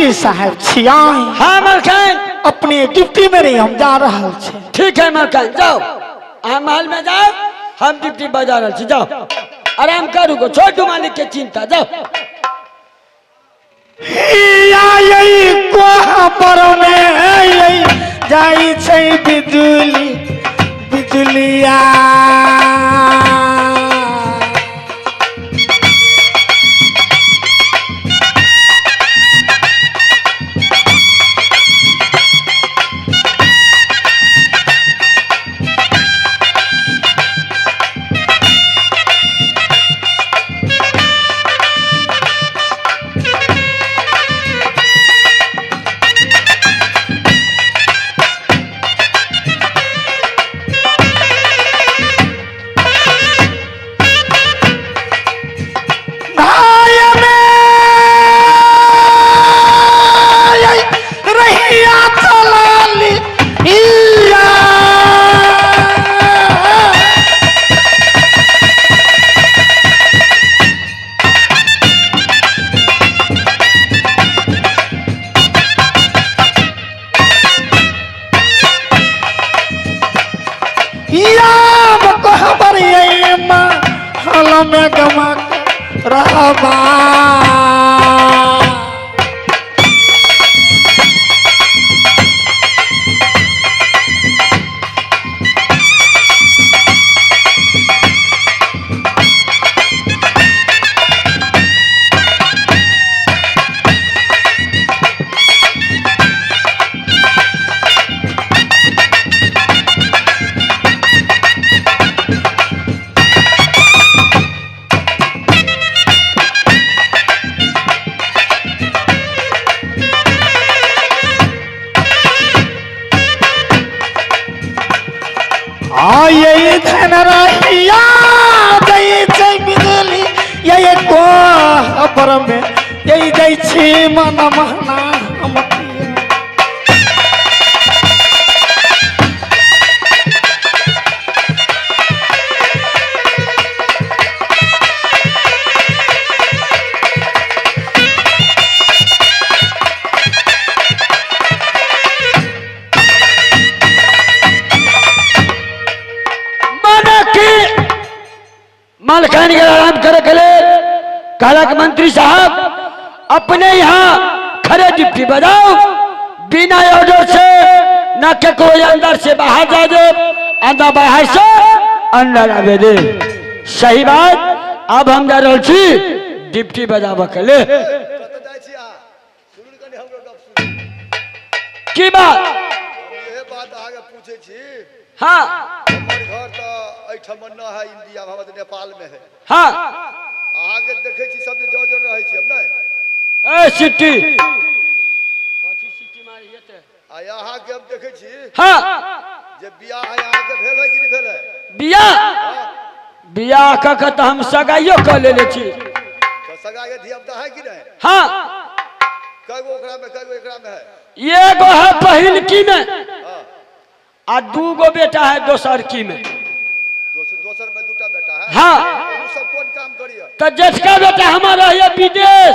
मंत्री साहब छियै। हाँ मलकाइन। अपने ड्यूटी में रही, हम जा रहल छी। ठीक है मलकाइन, जाओ अहाँ महल में जाओ, हम ड्यूटी बजा रहल छी, जाओ आराम करू गो, छोड़ दू मालिक के चिंता, जाओ। कोहबर में जाइ छै बिजुली बिजुलिया। धाय में रहिया चलाली इया। याब कहबर ये हल में गमक रहबा। आये धन रहिया जाइ छै बिजली ये कोहबर में ये जाइ छी मन महना हम। माने कि मलकाइन के आराम करे के लेल कहला कि मंत्री साहब अपने यहाँ खड़े ड्यूटी बजाओ, बिना ऑर्डर से न के कोई अंदर से बाहर जा दे, अंदर बाहर से अंदर आवे दे। सही बात। अब हम जा रहल छी ड्यूटी बजाबऽ के लेल। कतऽ जाइ छी अहाँ? सुनू ने कनि हमरो गप सुनू। की बात? हम इहे बात अहाँके पूछै छी। हाँ। हमर घर तऽ एहिठाम न है इंडिया में, हमर तऽ नेपाल में है। अहाँके देखै छी सब जर जर रहै छी हम नहि। ए सिटी। आ अहाँके हम देखै छी जे बियाह है अहाँके भेल है कि नहि भेल है? बियाह बियाह कऽ के तऽ हम सगाइयो कऽ लेले छी। तऽ सगाके धिया पुता है कि नहि? हाँ। कय गो ओकरा में, कय गो एकरा में है? एगो है पहिलकी में आ दूगो बेटा है दोसरकी में। दोसर दोसर में दूटा बेटा है? हाँ। ओ सब कोन काम करिए? तऽ जेठका बेटा हमार रहिए विदेश।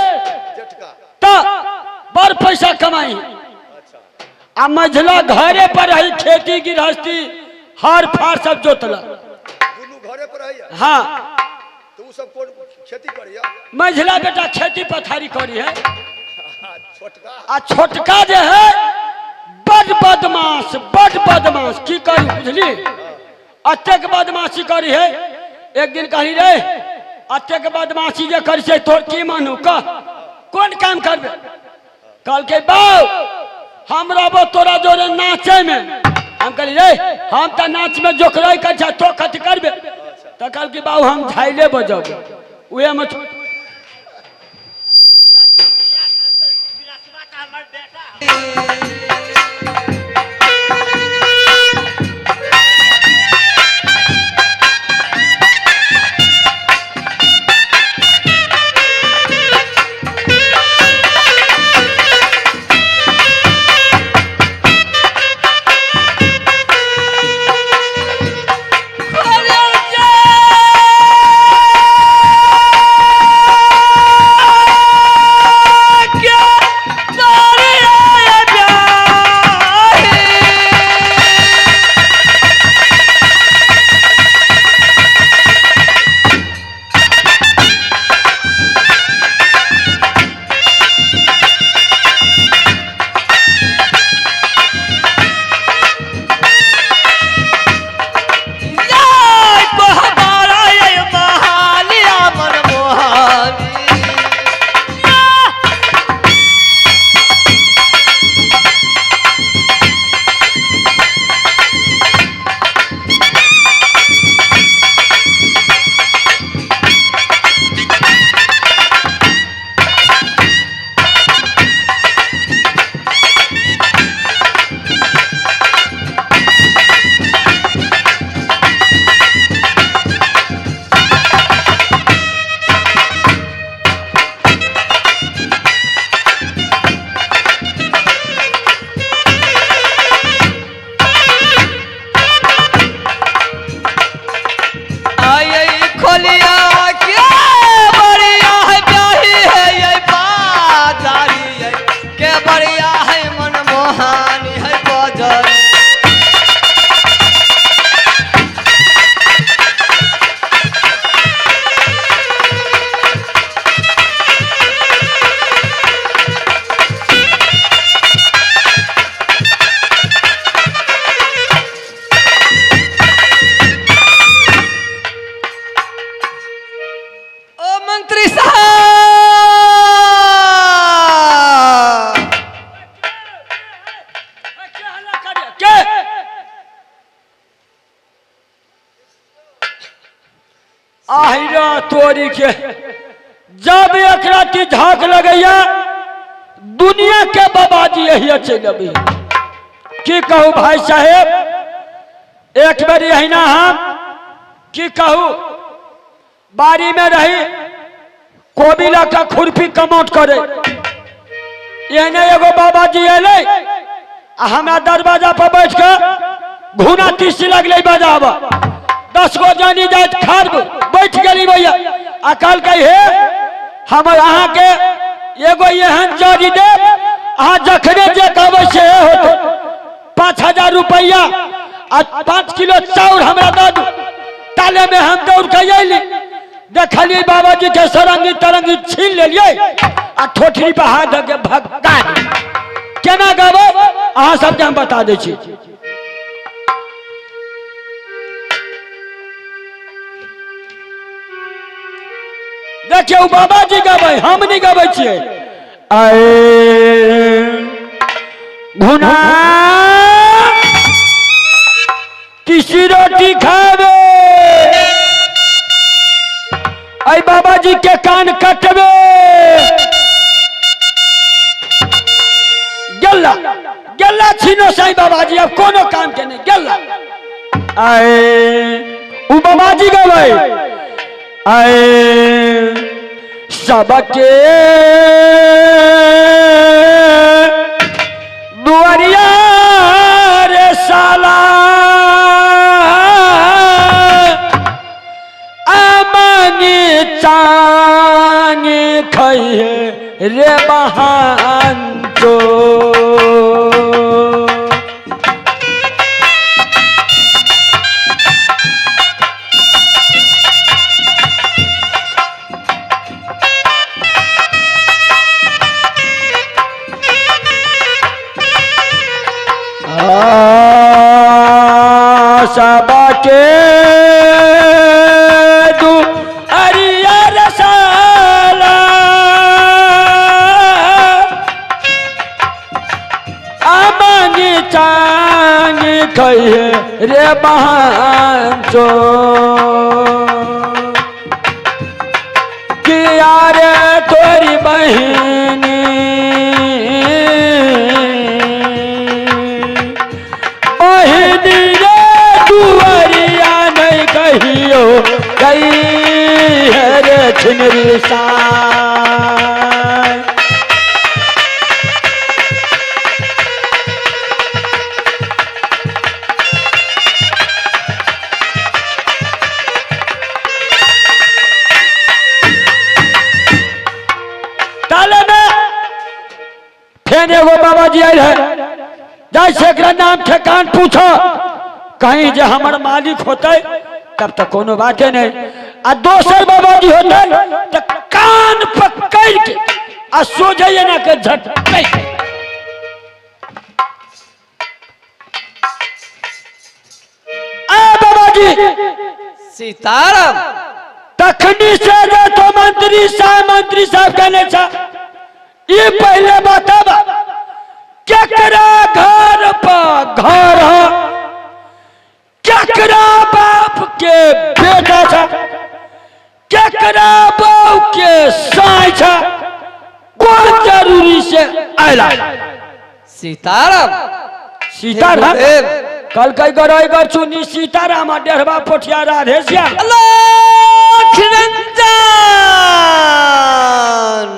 जेठका। तऽ बड़ पैसा कमाई। आ मझला घरे पर रही, खेती गृहस्थी हर फार सब जोतलक। दुनू घरे पर रहैया? हाँ। तऽ ओ सब कोन खेती करिए? मझला बेटा खेती पथारी करी है। आ छोटका? आ छोटका जे है बड बदमाश, बड बदमाश, की करी बुझली, अतेक बदमाशी करी है। एक दिन कहली रे अतेक बदमाशी जे करी से तोर की मानू, कह कोन काम करबे? कहलकै बाउ हम रहबो तोरा जोरे नाचे में। हम कहली रे हम तऽ नाच में जोकरै कर छ, तो कथी करबे? तऽ कहलकै बाउ हम झाइले बजब उहे में। तोरी के जब एक राति झाँक लगैया दुनिया के बाबाजी यही चलि अबै। की कहू भाई साहेब, एक बेर यहिना हम की कहू बाड़ी में रही कोबी लऽ कऽ खुरपी कमौट करे, एहने एगो बाबाजी एलै आ हमरा दरवाजा पर बैठ के घुना तीसी लगलै बजाबऽ। 10 गो जानी जाइत खर्ब बैठ गेली भैया आ कहलकै हे हमर अहाँके एगो एहन जड़ी देब, अहाँ जखने जे कहबै से होतै। 5000 रुपैआ आ 5 किलो चाउर हमरा दऽ दू। ताले में हम दौड़ के अयली, देखलियै बाबाजी के सरंगी तरंगी छीन लेलियै आ ठोठरी पर हाथ धऽ के भगा देलियै। केना गबै अहाँ सबके हम बता दै छी। देखियौ बाबाजी गबै, हम नहि गबै छियै। आए घुना किसी रोटी खाबे, आई बाबाजी के कान कटबे। गेला गेला छीनो साईं बाबाजी, अब कोनो काम के नहीं गेला। आए उ बाबाजी गबै आए सबके दुआरिया रे साला अमनी चांग खइहे रे बहान। सबके दुआरिया रे साला अमनी चांग खइहे रे बहान। किया रे तोरी बहिनी बहिनी रे दुआरिया नहीं कहियो गई है रे छिनरी साई। ताले में फेन एगो बाबाजी आयल है, जाइ से एकरा नाम ठेकान पूछो, कहीं जे हमर मालिक होते तब तक कोनो बाते नहीं, आ दोसर बाबाजी होते तो कान पकड़ के आ सोझे ना के झटके। आ बाबाजी सीताराम तखनी से जे तो मंत्री साहब कहने छा ये पहले बताबा केकरा घर पर घर है, केकरा बाप के बेटा छा, केकरा बहू के साई छा, कोन जरूरी से आयला। सीताराम सीताराम कल कई गरई गर चुनी सीताराम आ डेढ़वा पोठिया राधे श्याम।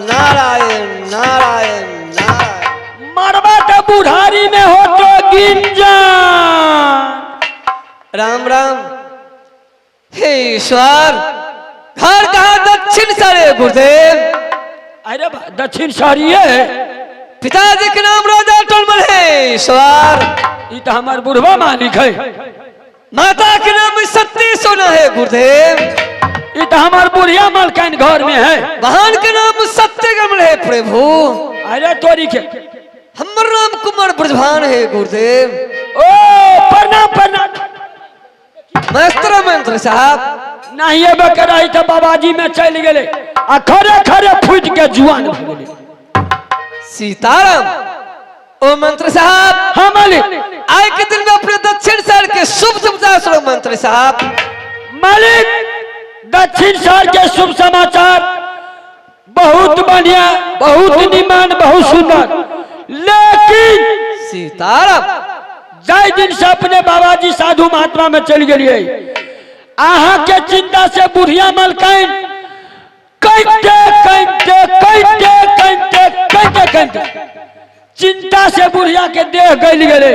नारायण नारायण नारायण। मरबा तो बुढ़ारी में हो तो गिंजा। राम राम। हे ईश्वर, घर कहाँ दक्षिण सारे गुरुदेव? अरे दक्षिण सारिये। पिताजी के नाम राजा टोलमल है ईश्वर। ये तो हमार बुढ़वा मालिक है। माता के नाम सत्य सोना है गुरुदेव। ये तो हमार बुढ़िया मालकान घर में है। बहन के नाम सत्य कमल है प्रभु। अरे तोरी के हमर नाम कुमार ब्रजभान है गुरुदेव। ओ प्रणाम प्रणाम। मास्टर मंत्र साहब नहीं बकराई तो बाबाजी में चल गए आ खरे खरे फूट के जुआन भ गेले। सीताराम ओ मंत्र साहब। हाँ मालिक। आय के दिन में अपने दक्षिण साइड के शुभ समाचार सुनो मंत्र साहब। मालिक दक्षिण शहर के शुभ समाचार बहुत बढ़िया, बहुत निमन, बहुत सुंदर। लेकिन सीताराम जाय दिन से अपने बाबाजी साधु महात्मा में चल गेलिए, अहाँ के चिंता से बुढ़िया मलकाइन कहते कहते कहते कहते कहते कहते चिंता से बुढ़िया के देह गल गेलै,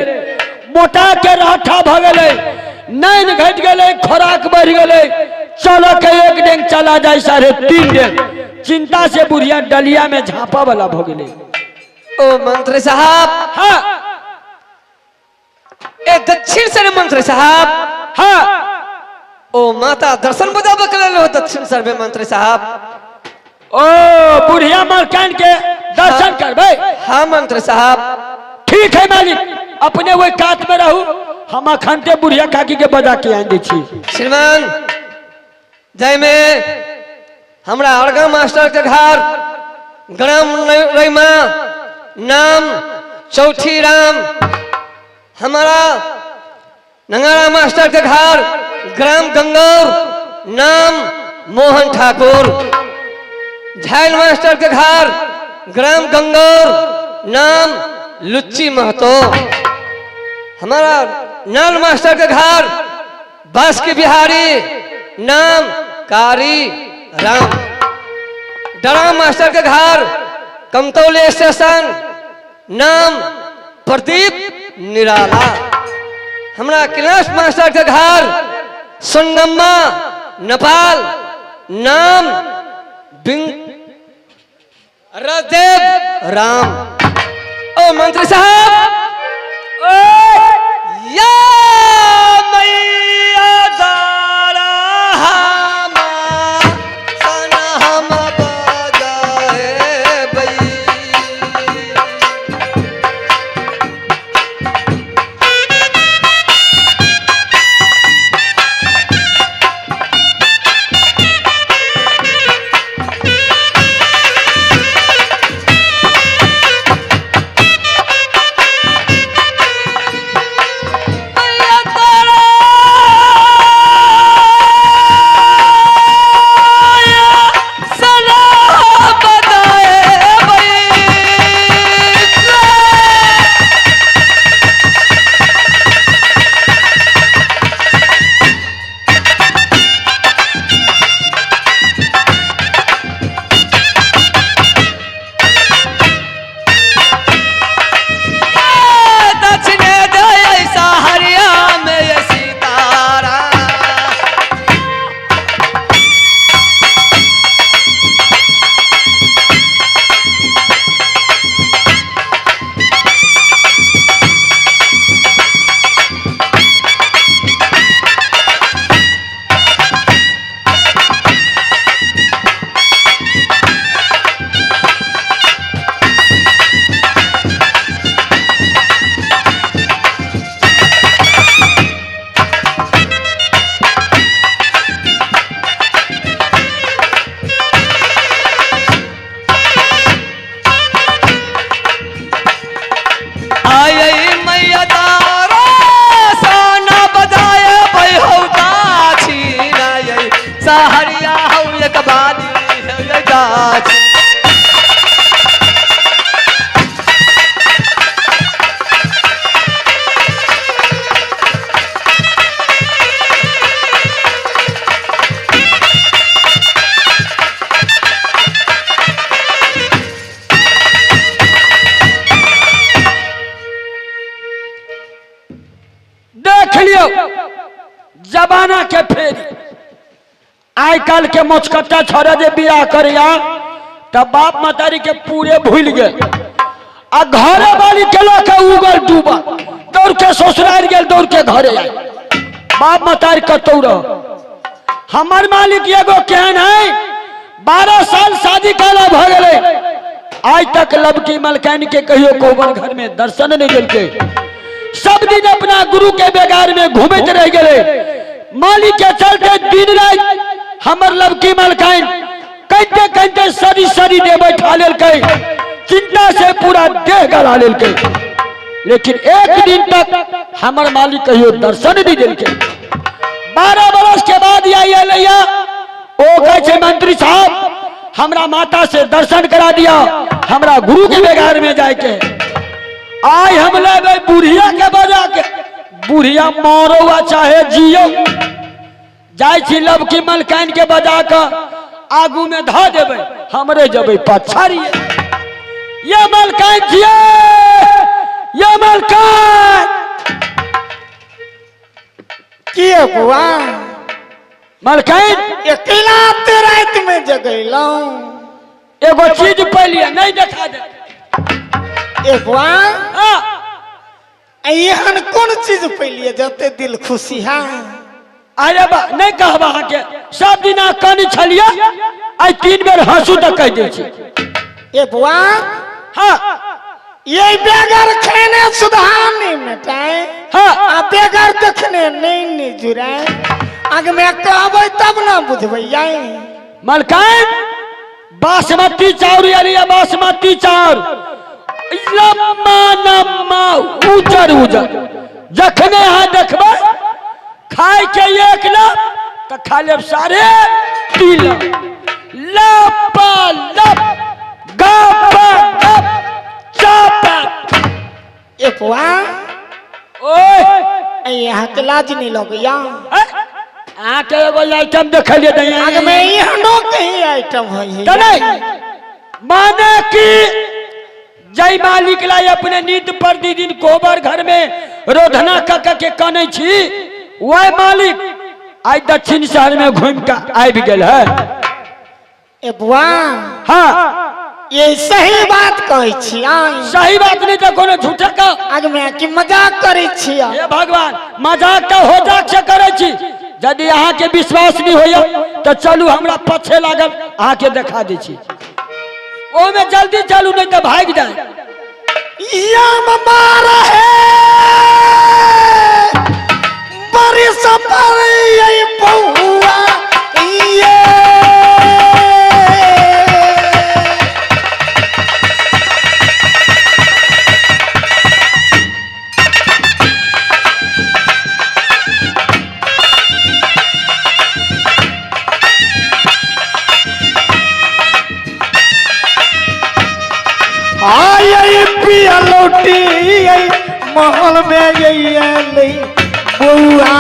मोटा के राठा भ गेलै, नैन घटि गेलै, खोराक बढ़ि गेलै, चल के एक डेंग चला जाय 3.5 डेंग। चिंता से बुढ़िया डलिया में झापा वाला भ गेलै। ओ मंत्री साहब, हाँ ए दक्षिण से मंत्री साहब, हाँ ओ माता दर्शन बजाबे के लेल हो दक्षिण सर्वे मंत्री साहब। ओ बुढ़िया मलकान के दर्शन करबै? हाँ मंत्री साहब। ठीक है मालिक, अपने वही कात में रहू, हम अखनते बुढ़िया काकी के बजा के आनि दै छी। श्रीमान जय में हमरा अड़गा मास्टर के घर, ग्राम रैमा, नाम चौथी राम। हमारा नंगारा मास्टर के घर, ग्राम गंगौर, नाम मोहन ठाकुर। झैल मास्टर के घर, ग्राम गंगौर, नाम लुच्ची महतो। हमारा नाल मास्टर के घर, बास के बिहारी, नाम कारी राम। डराम मास्टर के घर, कमतौली स्टेशन, नाम प्रदीप निराला। हमारा कैलाश मास्टर के घर, सोनगम्मा नेपाल, नाम रजदेव राम। ओ मंत्री साहब, ओ या मैया दारा हमा सना हम बजाए बई। जमाना के फेरी आइ काल के मोचकट्टा छोड़ा जे बियाह करिया तब बाप मतारी के पूरे भूल गए, आ घरे वाली के लके उगल डूबल, दौड़ के ससुराल गेल, दौड़ के घरे आयल, बाप मतारी कतौ रह। हमर मालिक एगो केहन है, 12 साल शादी काला भ गेलै, आज तक लबकी मलकान के कहियो कोबर घर में दर्शन नहीं देलकै। सब दिन अपना गुरु के बेगार में घूमते रह गए। मालिक के चलते दिन रात हमर लबकी मलकान कहते कहते सरी सरी दे बैठा लेलकै, चिंता से पूरा देह गला लेलकै। लेकिन एक दिन तक हमर मालिक कहियो दर्शन नहीं देलकै। 12 बरस के बाद आई अयलैया, ओ कहै छै मंत्री साहब हमरा माता से दर्शन करा दिया, हमरा गुरु के बेगार में जाए के। आइ हम लेबै बुढ़िया के बजा के, बुढ़िया मरो आ चाहे जियो, जाइ छी लवकी मलकाइन के बजा के आगू में धऽ देबै, हमरे जबै पछाड़िए। ये मलकाइन छियै, ये मलकाइन की बुआ मलकाइन अकेला ते राति में जगैलहुँ। एगो चीज पहलिए नहीं देखा दे। ए बुआ हाँ। एहन कोन चीज पहलिए जते दिल खुशी है? अरे बा नहीं कहब अहाँके, सब दिन अहाँ कनी छलिए, आइ 3 बेर हंसू तऽ कहि दै छी। ए बुआ हाँ। ये बेगर खेने सुधा नहीं मिटाए, हाँ। आ बेगर देखने नहीं नहीं जुड़ाए, आग में कहबै तब ना बुझबै। मलकाइन बासमती चाउर यानी बासमती चाउर लम्बा लम्बा उजर उजर, जखने अहाँ देखबै खाय के 1 लब तऽ खा लेब 3.5 लब। लपा लप गप गप चापा। ए बुआ ओए यहाँ के लाज नहीं लगैया? अहाँके एगो आइटम देखलियै तऽ आग में एहनो कहीं आइटम होइ तऽ नहीं माने कि जय मालिक लाई अपने नींद पर दी दिन कोबर घर में रोधना कक के कनै छी, वह मालिक आइ दक्षिण शहर में घूम के आबि गेल है। ए बुआ हाँ। ये सही बात कहै छी? सही बात नहीं तो कोनो झूठा का आग में कि मजाक करै छी? हे भगवान मजाक का हो जाक से करै छी। यदि अहाँ के विश्वास नहीं होइए तो चलू हमरा पछे लागल अहाँ के देखा दै छी, ओमे जल्दी चलू नहीं तो भागि जाए। यम मारा है बड़ी सफर ये बउआ ये आई पिया लौटी आई महल में ये बउआ।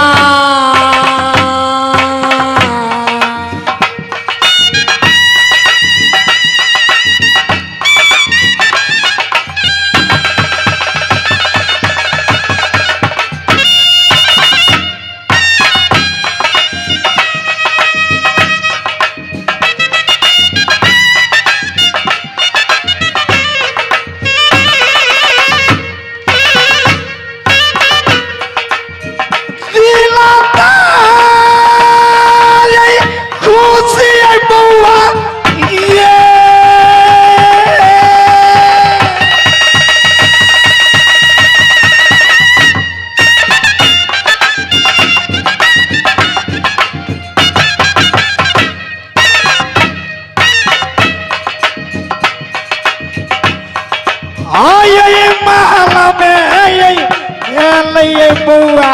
बउआ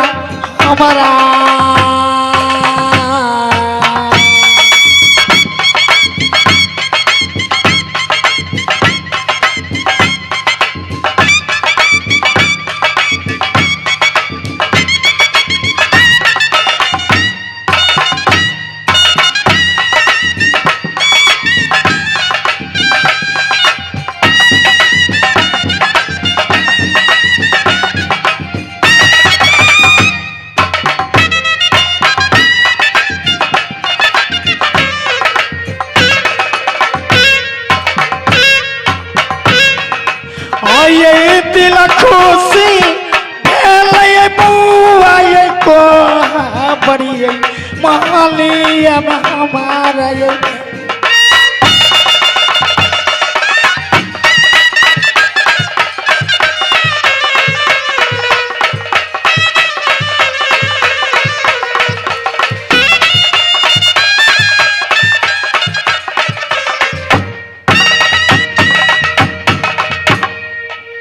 हमारा ये दिल खुशी भेलै बउआ ये कोहा बड़ी मालिया हमारा ये